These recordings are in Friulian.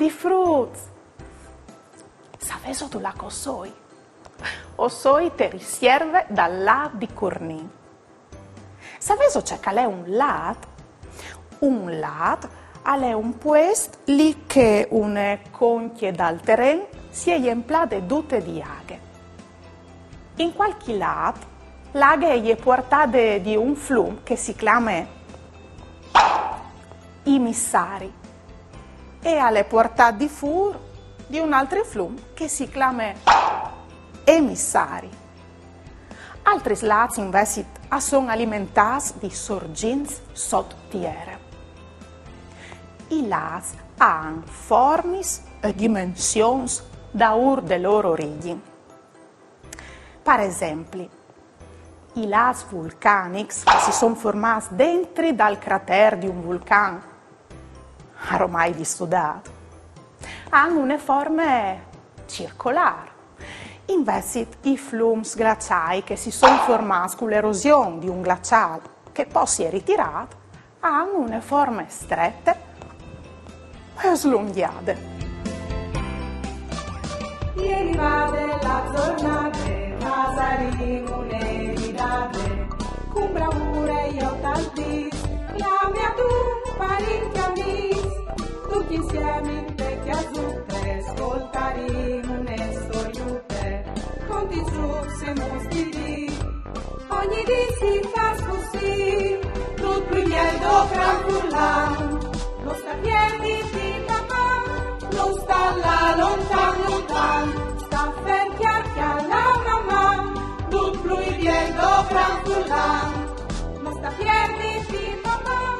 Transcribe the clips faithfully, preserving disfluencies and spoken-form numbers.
Di fruts! Savêso dulà che o soi? O soi te risierve dal lât di Curnin. Savêso ce che al è un lât? Un lât al è un puest li che une concje dal teren si è jemplade dute di aghe. In cualchi lât, la aghe e je puartade di un flum che si clame Imissari e al è puartât di fûr di un altri flum che si clame Emissari. Altris lâts invezit a son alimentâts di sorgjints sot tiere. I lâts a àn formis e dimensions daûr de lôr origjin. Par esempli, i lâts vulcanics che si son formâts dentri dal cratêr di un vulcan, aromai dissodât, a àn une forme circolâr. Invezit i flums glaciâi che si son formâts cu la erosion di un glaciâl che po si è ritirât, a àn une forme strete e slongjade. E je rivade la zornade, fasarìn une ridade, cun bravure jo tal dîs, clamìn a dut parint e amîs, ducj insiemi inte cjasute, scoltarìn une storiute, conti, zûcs e mostri di Ogni dì si fâs cussì, dut plui biel dovran furlan. No sta pierdi di Maman, no sta lâ lontan lontan, sta fer cjale a la Maman, dut plui biel dovran furlan. No sta pierdi di Maman,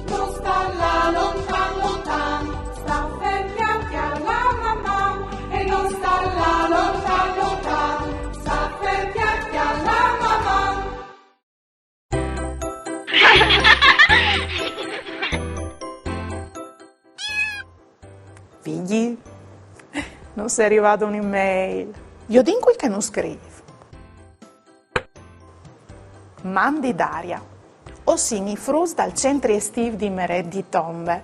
no sta lâ lontan lontan, sta fer cjale a la Maman, e no sta lâ lontan lontan, sta fer cjale a la Maman. Vigji, nus è rivade une mail. Viodìn cui che nus scrîf. Mandi Daria, o sin i fruts dal centri estîf di Merêt di Tombe.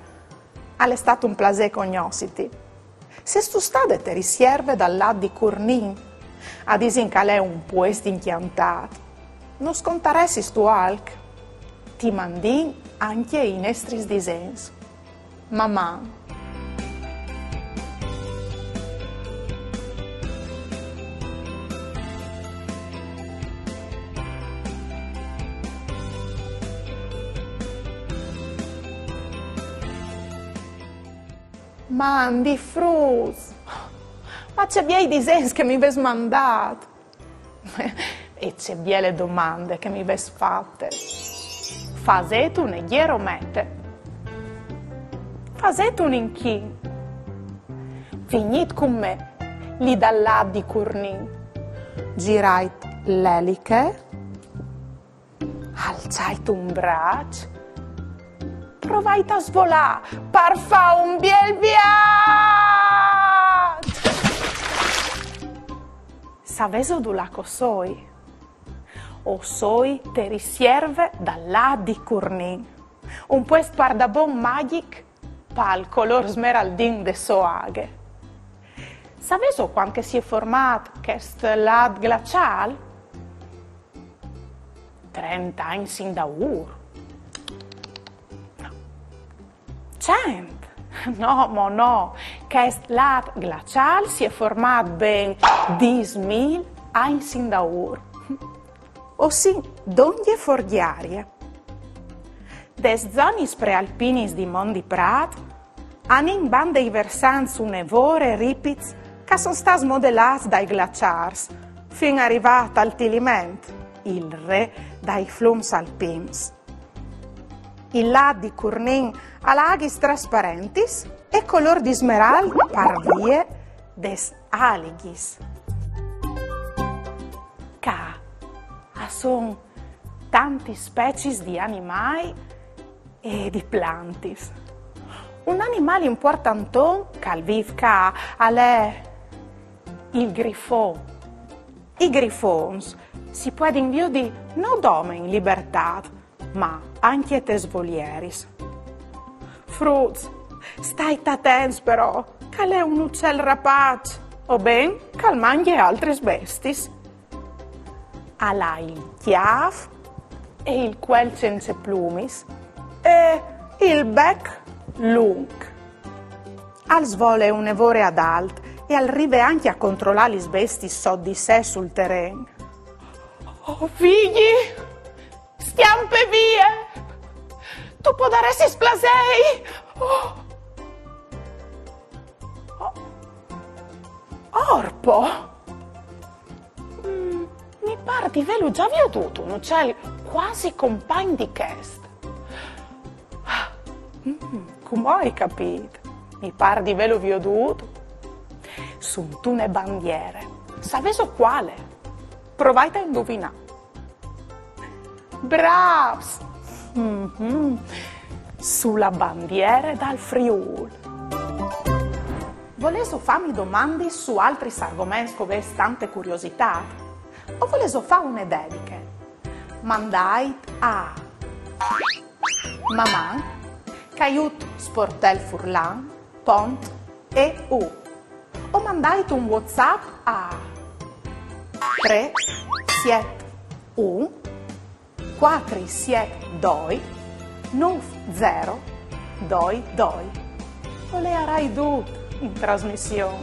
Al è stât un plasê cognossiti. Sêstu stade te risierve dal lât di Curnin? A disin che al è un puest incjantât. Nus contaressistu alc? Ti mandìn ancje i nestris disens. Maman. Mandi fruts! Ma ce biei disens che mi vês mandât! E ce biele domande che mi vês fate! Fasêt une gjeromete. Fasêt un inchin. Vignît cun me, li dal lât di Curnin. Zirait la eliche. Alçait un braç, provait a svolâ par fâ un biel viaç! Savêso dulà che o soi? O soi te risierve dal lât di Curnin, un puest pardabon magjic pal colôr smeraldin de sô aghe. Savêso cuant che si è formât chest lât glaciâl? Trente agns indaûr? Cent? No, mo no. Chest lât glaciâl si è formât ben dîs mil agns indaûr. O sin dongje Forgjarie. Des zonis prealpinis di Mont di Prât anìn bande i versants une vore ripits che a son stâts modelâts dai glaciârs, fin a rivâ tal Tiliment, il re dai flums alpins. Il lât di Curnin al à aghis trasparentis e colôr di smerald par vie des alighis. Ca a son tantis speciis di animâi e di plantis. Un animâl impuartanton che al vîf ca al è il grifon. I grifons si puedin viodi no dome in libertât, ma ancje tes volieris. Fruts, stait atents però, che Al è un ucel rapaç, o ben, che al mangje altris bestis. Al à il cjâf e il cuel cence plumis e il bec lunc. Al svole une vore adalt e al rive ancje a controlâ lis bestis sot di se sul teren. Oh, Vigji! Scjampe vie! Tu podaressis plasêi! Oh! Oh! Orpo! Mm, mi pâr di vêlu za viodût un ucel cuasi compagn di chest. Mm, cumò ai capît. Mi pâr di vêlu viodût suntune bandiere. Savêso cuale? Provait a induvinâ. Brâfs! Mhm. Su la bandiere dal Friûl. Volêso fâmi domandis su altris argoments che o vês tante curiositât? O volêso fâ une dediche? Mandait a maman caiut sportelfurlan pont eu o mandait un WhatsApp a trê siet un cuatri siet doi nûf zero doi doi. O leiarai dut in trasmission.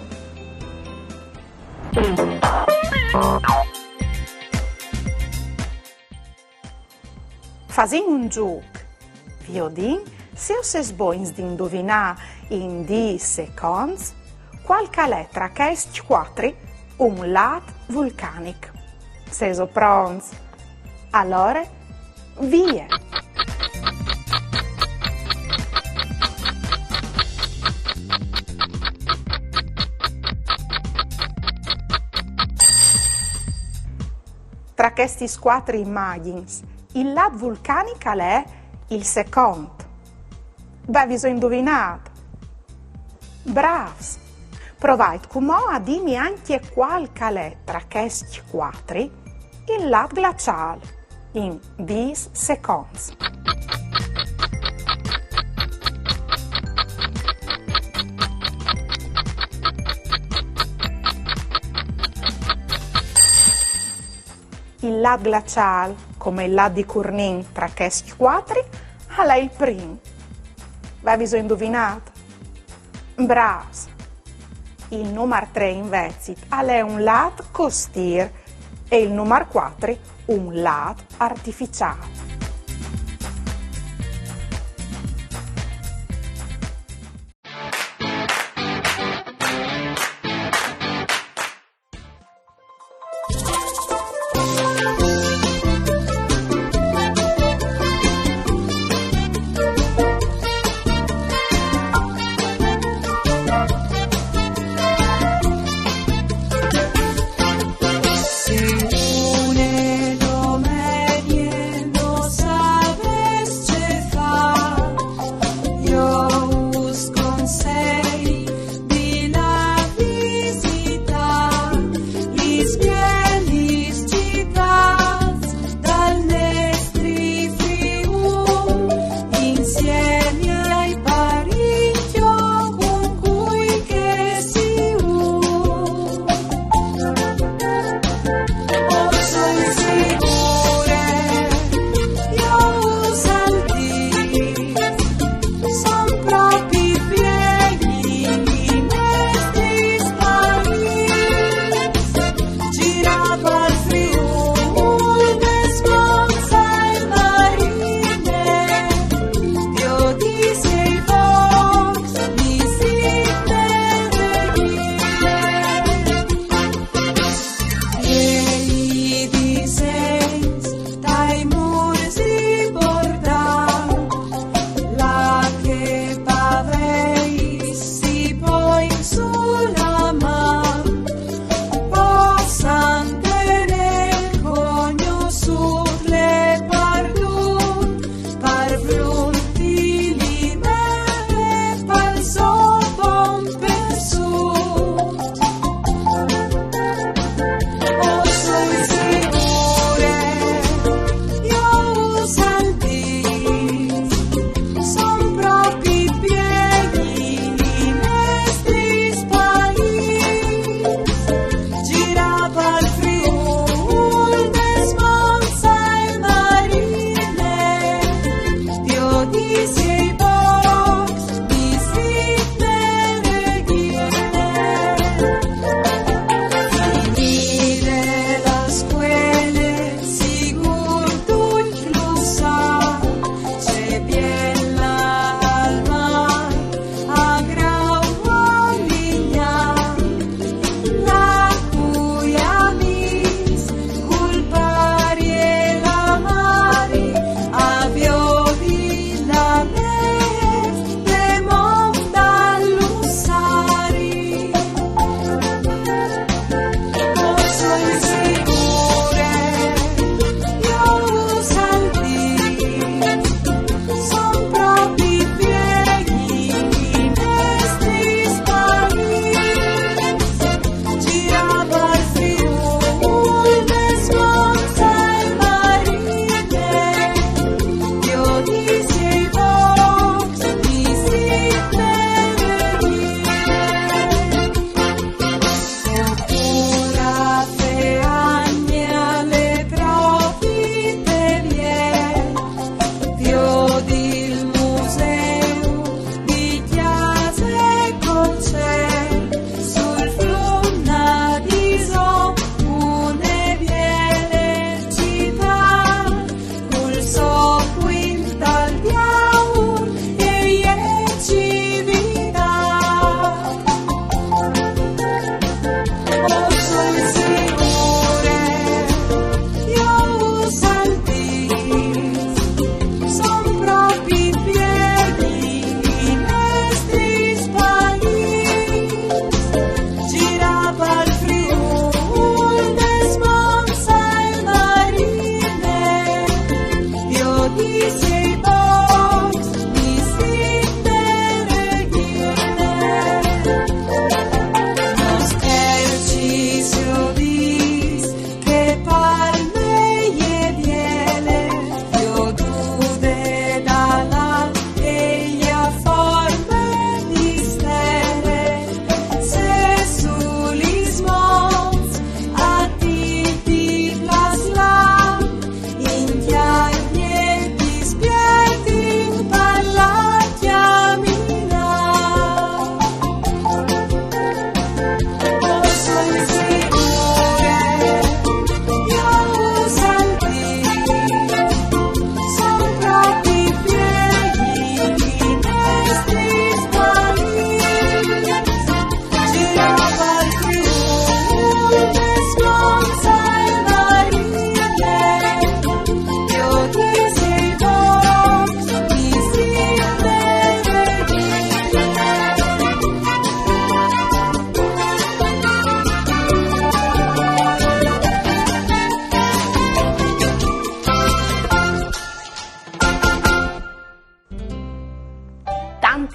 Fasìn un zûc. Viodìn se o sês bogns di induvinâ in dîs seconts cuâl che al è tra chescj cuatri un lât vulcanic. Sêso pronts? Alore, vie! Tra chestis cuatri imagjins, il lât vulcanic al è il secont. Vêso induvinât? Brâfs! Provait cumò a dîmi ancje cuâl che al è tra chescj cuatri il lât glaciâl in dîs seconts. Il lât glaciâl, come il lât di Curnin tra chescj cuatri, al è il prin. Vêso induvinât? Brâfs! Il numar trê invezit al è un lât costîr e il numar cuatri un lât artificiâl.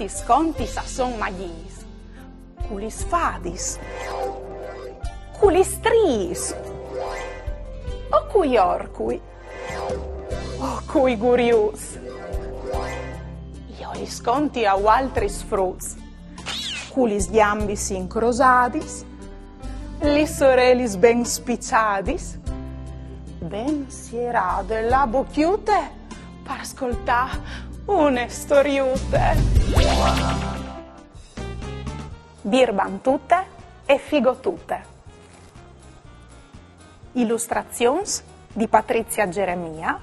Lis contis a son magiis, cu lis fadis, cu lis striis, o cui orcui, o cui guriuts. Jo lis conti a vualtris fruts, cu lis gjambis incrosadis, lis orelis ben spiçadis, ben sierade la bocjute par scoltâ une storiute. Birbantute e figotute. Ilustrazions di Patrizia Geremia,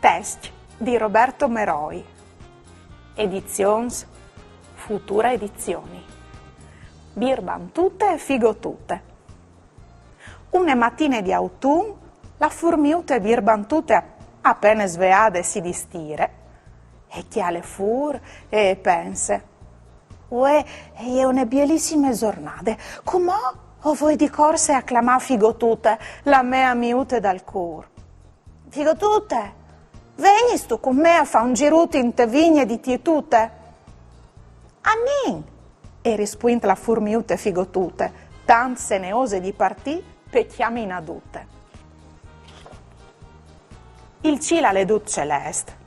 test di Roberto Meroi, edizions Futura Edizioni. Birbantute e figotute. Une matine di autun, la furmiute birbantute, a pene sveade, si distire, e cjale fûr e e pense: «Vuê e je une bielissime zornade, cumò o voi di corse a clamâ Figotute, la mê amiute dal cûr. Figotute, vegnistu cun me a fâ un zirut inte vigne di Tietute?» «Anìn!» e rispuint la furmiute Figotute, tant seneose di partî pe cjaminadute. Il cîl al è dut celest.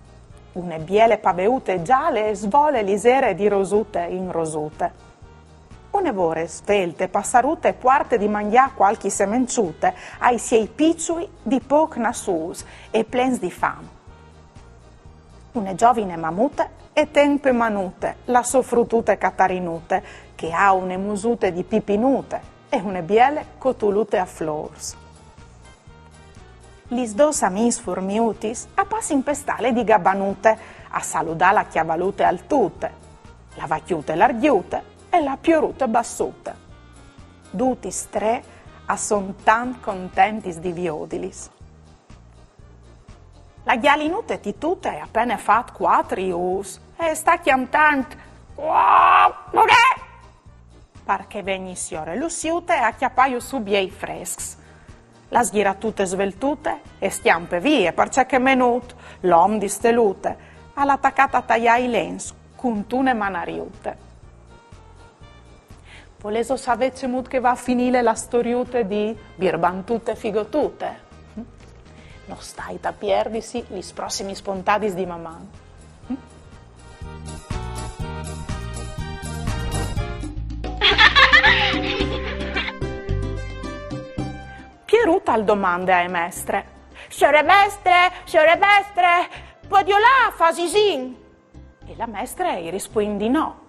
Une biele paveute zale e svole lizere di rosute in rosute. Une vore svelte, passarute, puarte di mangjâ cualchi semençute ai siei piçui di pôc nassûts e plens di fam. Une zovine mamute e ten pe manute la sô frutute Catarinute, che e à une musute di pipinute e une biele cotulute a flôrs. Lis dôs amiis furmiutis a passin pe stale di Gabanute a saludâ la cjavalute Altute, la vacjute Largjute e la Piorute Bassute. Dutis trê a son tant contentis di viodilis. La gjalinute Titute e à a pene fat cuatri ûfs e e sta cjantant: «Uà, uè!», par che e vegni siore Lussiute a cjapâju sù biei frescs. La sghiratute Sveltute e scjampe vie, parcè che Menut, l'om di Stelute, al à tacât a taiâ i lens cuntune manariute. Volêso savê cemût che e va a finî la storiute di Birbantute e Figotute? No stait a pierdisi lis prossimis pontadis di Maman! Pierut al domande ae mestre: «Siore mestre, siore mestre, puedio lâ a fâ zisin?» E la mestre i rispuint di no.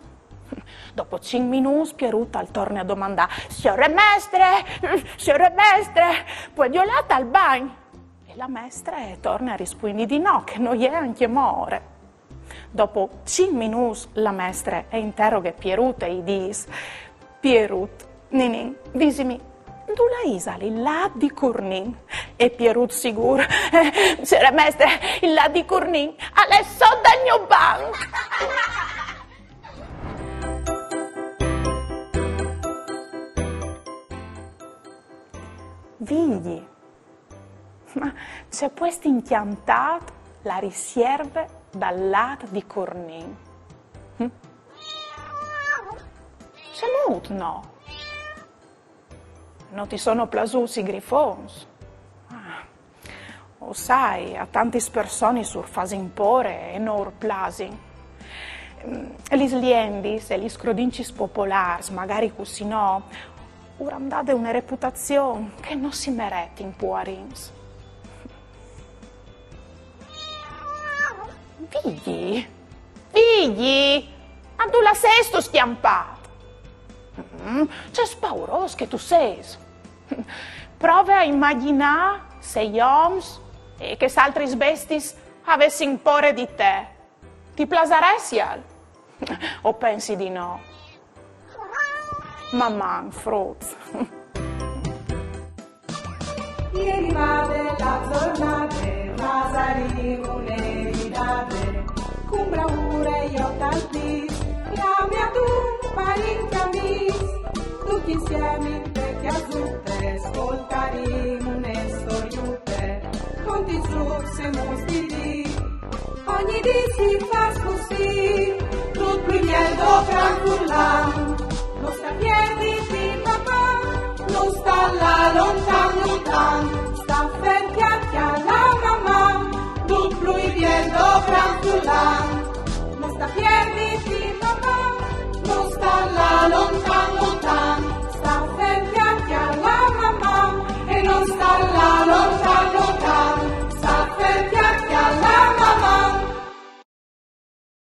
Dopo cinc minûts Pierut al torne a domandâ: «Siore mestre, siore mestre, puedio lâ tal bagn?» E la mestre e torne a rispuindi di no, che no je ancjemò ore. Dopo cinc minûts la mestre e interoghe Pierut e i dîs: «Pierut, ninin, disimi, dulà isal il lât di Curnin?» E Pierut sigûr: «Eh, siore mestre, il lât di Curnin al è sot dal gno banc!» Vigji, ma ce puest incjantât la risierve dal lât di Curnin? Hm? Cemût no? No ti sono plasûts i grifons? Ah, o sai, a tantis personis ur fasin pôre e no ur plasin. Mm, lis liendis e lis crodincis popolârs, magari cussì no, ur àn dade une reputazion che no si meretin, puarins. Vigji, Vigji, ma dulà sêstu scjampât? Mm, ce spaurôs che tu sês! Prove a imagjinâ se i oms e chês altris bestiis a vessin pôre di te. Ti plasaressial? O pensi di no. Maman, fruts. E je rivade la zornade, fasarìn une ridade, cun braure jo tal plîs, clamìn a dut parint e amîs, ducj insiemi inte cjasute, scoltarìn une storiute, conti zûcs e mûts di dì. Ogni dì si fâs cussì, dut plui Biel do gran furlan, no sta pierditi, mamà, no sta lâ lontan, lontan, sta fer chiar, chiar la mamà, lu plui biel do gran furlan, no sta pierditi, mamà, no sta lâ lontan, lontan.